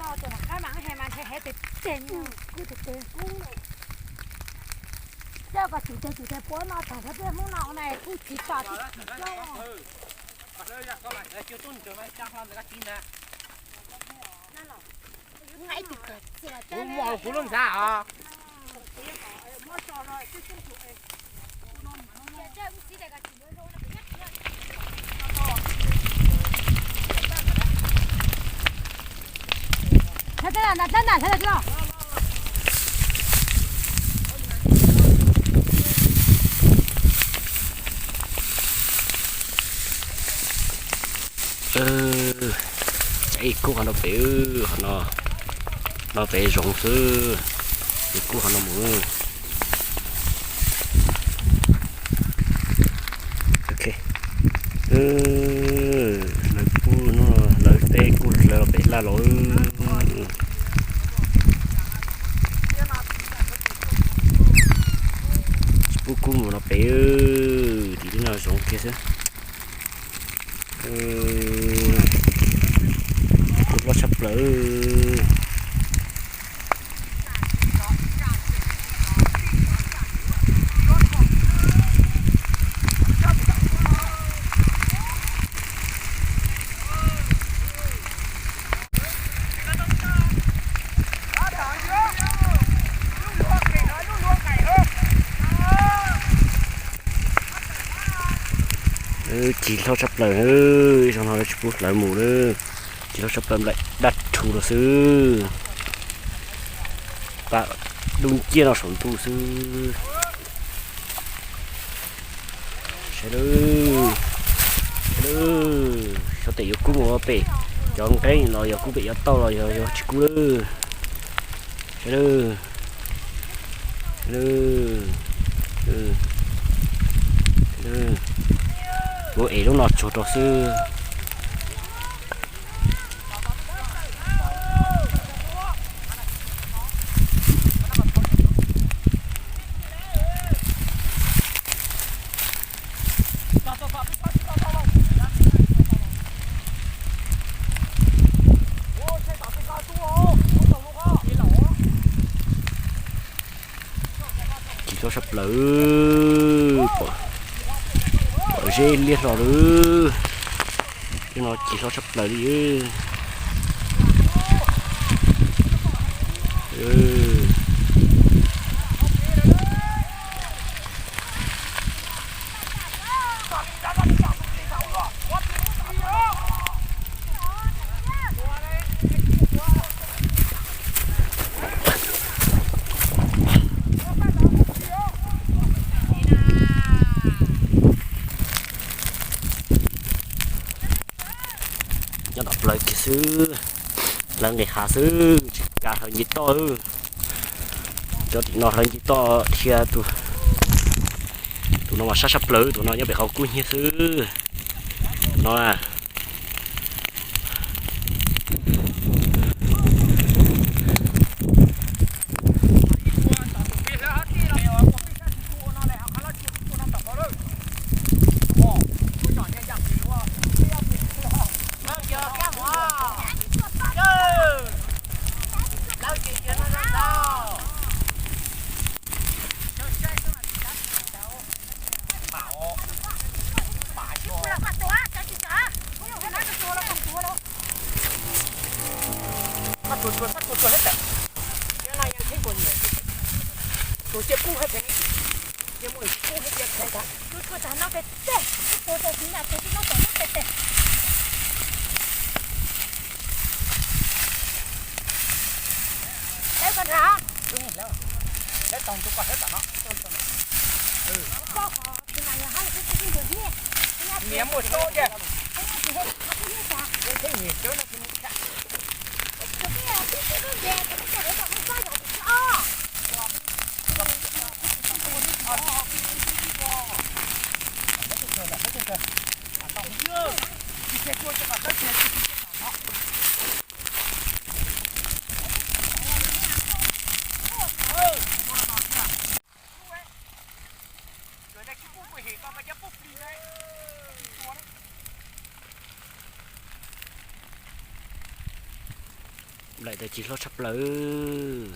Tus qab mas he mas ntshe hev tes tes, kuj tes tes kub. Coj kom tsum tes tsum tes puab no tag, peb Hmoob no na kuj tsis tom tsis tsis coj. Kuv muaj kuv lub ntxhab os. Ib kub qhov no pem, qhov no, no pem zoov xwb. Ib kub qhov no mus. Ok. Lawv kub no, lawv teb kub hlawv los pem laj los. Tsis pub kub mus no pem, tim teb no zoov kiag xwb. Kub loj tshaj plaws. Cig hlob tshaj plaws, ib zaug no tsis pub hlawv mus lawm. Cig hlob tshaj plaws, nplaim daj rhuv los xwb. Pab dub nciab no saum ntuj xwb. Saib lawm, saib lawm, xyov tes yuav kub mus pem cov nqeeb los yog kub pem cov tauj los yog tsis kub lawm. Saib lawm, saib lawm, saib lawm. Kuv ev lub no tsuag rau xwb. Cig hlob tshaj plaws, pom zeb liab hlo lawm. Tej no cig hlob tshaj plaws li. Nyob tom plawv kiag xwb, hlawv nqis hav xwb, tsis kam hlawv nce toj. Cov tim no hlawv nce toj dhia. Tus no mas sab sab plawv, tus no nyob pem qhov kub hnyiab xwb. Tus no na. Daim tag kis hlob tshaj plaws.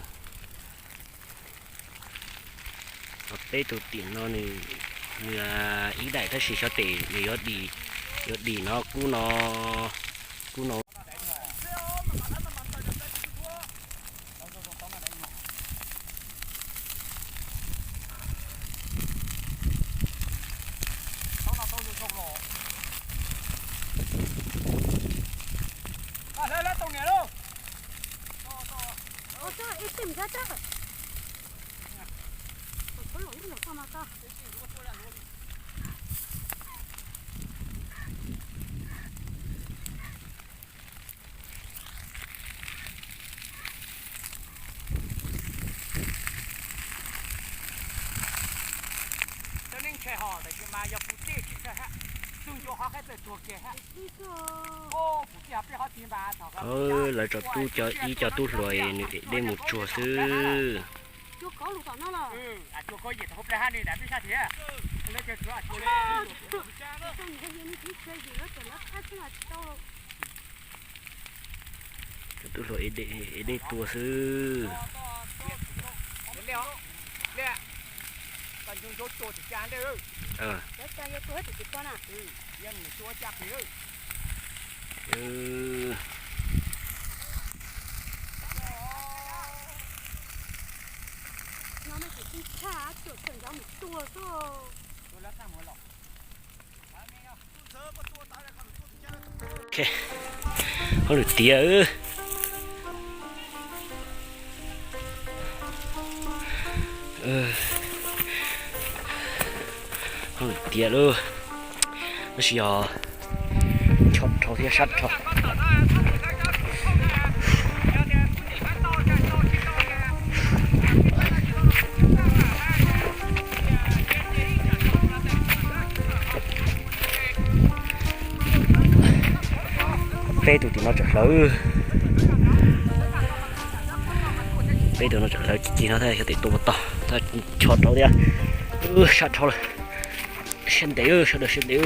Ho peb tus tim no nws, nws ib daim tab sis xyov tes nws yuav dim, yuav dim no kub no, kub no. Lawv tso tub cov, ib co tub hluas nws ev dej mus tsuag xwb. Cov tub hluas ev dej tua xwb. Hauj lwm tiav. Hauj lwm tiav lauj. Tab sis yog choj dhau thiab sab dhau. Peb tus tim no tseem hlawv. Peb tus no tseem hlawv cig no thiab, xyov tes tua puas tau, choj dhau thiab. Sab dhau lawm. Siab ntev, sawv daws siab ntev.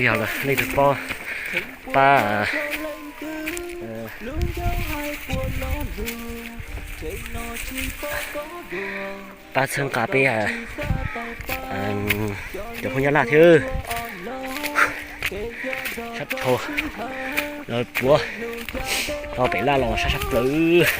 Yog lawm, leej twg paub pab, pab txhawb nqa peb cov Hmoob Nyab Laj thiab. Sab dhau, lawv puav tau pem laj los sab sab plaws.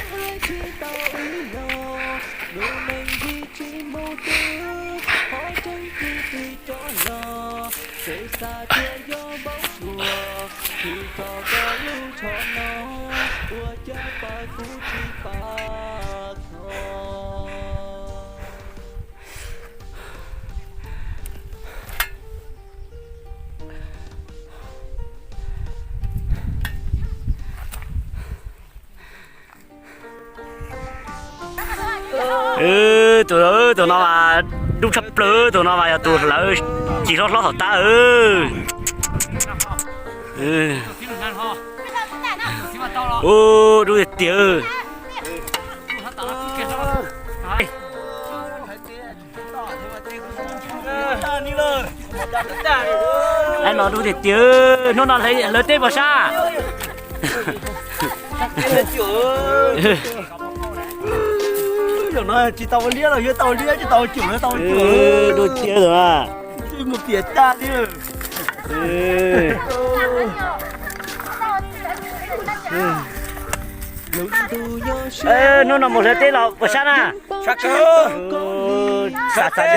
Tus, tus no mas dub tshaj plaws, tus no mas yog tus hlawv cig hlob hlob thaum tab. Ub, dub tiag tiag. Aib no dub tiag tiag, hnub no hlawv teb puas sab? Tsis tau liab los yuav tau liab, tsis tau cum los tau cum. Dub tiag tus na. Mus piam tag li. Hnub no mus hlawv teb los puas sab na? Xav xav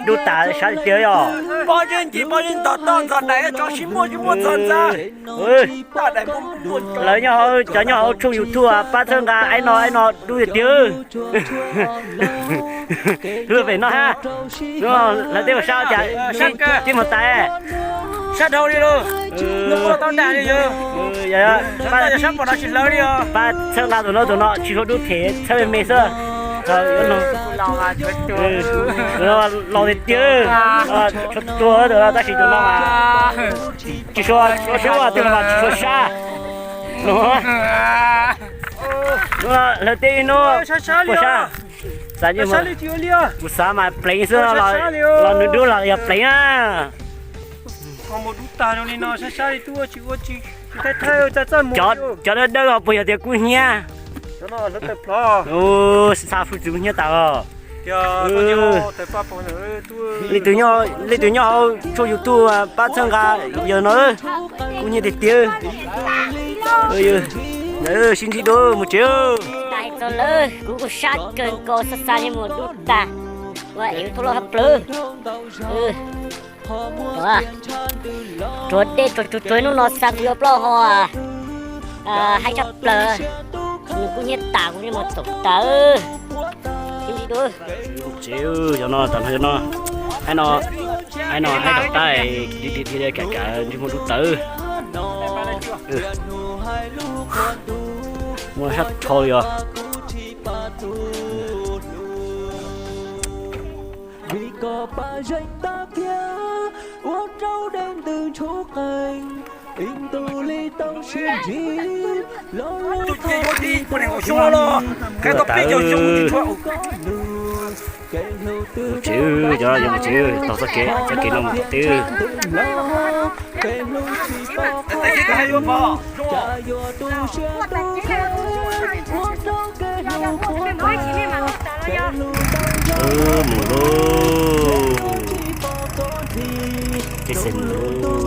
dub tas sab tiag yog. Pob zeb ncig pob zeb ntog toj ntxhov daim tso sib muaj sib muaj txog ntxa. Lawv nyob hauv, cov nyob hauv tshooj YouTube pab txhawb nqa aib no, aib no dub tiag tiag. Luag pem no hab, hlawv teb puas sab cas, teb mus tais. Sab dhau li lauj. Tau dag li yog. Sab pom no tsis hlawv li os. Pab txhawb nqa tus no, tus no tsis hlub dub them txhawb me me xwb. Tus no laus tiag tiag, tshuav tuag tus no tab sis tus no mas tsis sua, sua sab, tus no mas tsis sua sab. Hnub no hlawv teb ib hnub puas sab? Xav, kuv xav mas pleev xwb, los nws dub los yog pleev na. Mus dub tag zoo li no, sab sab li tub ua tsis ua tsis, tsis thaij thaij, txaj txaj muag. Cov dawb dawb os puas yog tias kub hnyiab? Xa fwj txwv kub hnyiab tas os. Leej twg nyob, leej twg nyob hauv tshooj YouTube pab txhawb nqa yawg no, kub hnyiab tiag tiag. Sib ntsib dua mus tsev. Txog lawm, kuv kuj sab kawg nkaus, xa xa li mus dub tag. Ua ev tub loj hab plawv. Tsuag dej tsuag tsuag tsuag hnub no xa kuv yuav plaub hau haib tshaj plaws. Nws kub hnyiab tas kuv yeej mus txaum tas. Sib ntsib dua. Tsev, cov no tas no, cov no, haib no, haib no haib tom qab, di di di kam kam ntsej muag dub tawv. Muaj sab rho li os. Vim koj pab zeeg tag kiag, ua rau dej ntws ntshuv qees, ib ntus li tau sib ntsib, los lub txoj kev ua tib xyoo los, qhia tau peb caug xyoo tsis tshua. Mus tsev, cov no yuav mus tsev, taug txoj kev, txoj kev no mus tom teb. Mus lauj, ces xeem mus lauj,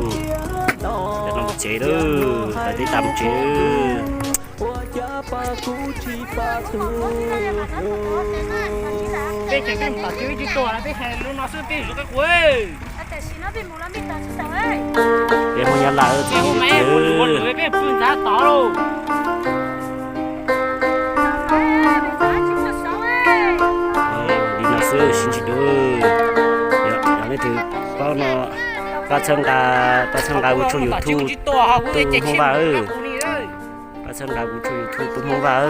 cov no mus tsev lauj, lawv twb tas mus tsev. Peb ces peb mus tom tsev, peb tsis tuaj, peb hais lus no xwb peb zuj qab qus. Peb Hmoob Nyab Laj txom nyem tiag. Li no xwb sib ntsib dua. Yog leej twg paub no, pab txhawb nqa, pab txhawb nqa kuv tshooj YouTube Tub Hmoob Vaj. Pab txhawb nqa kuv tshooj YouTube Tub Hmoob Vaj.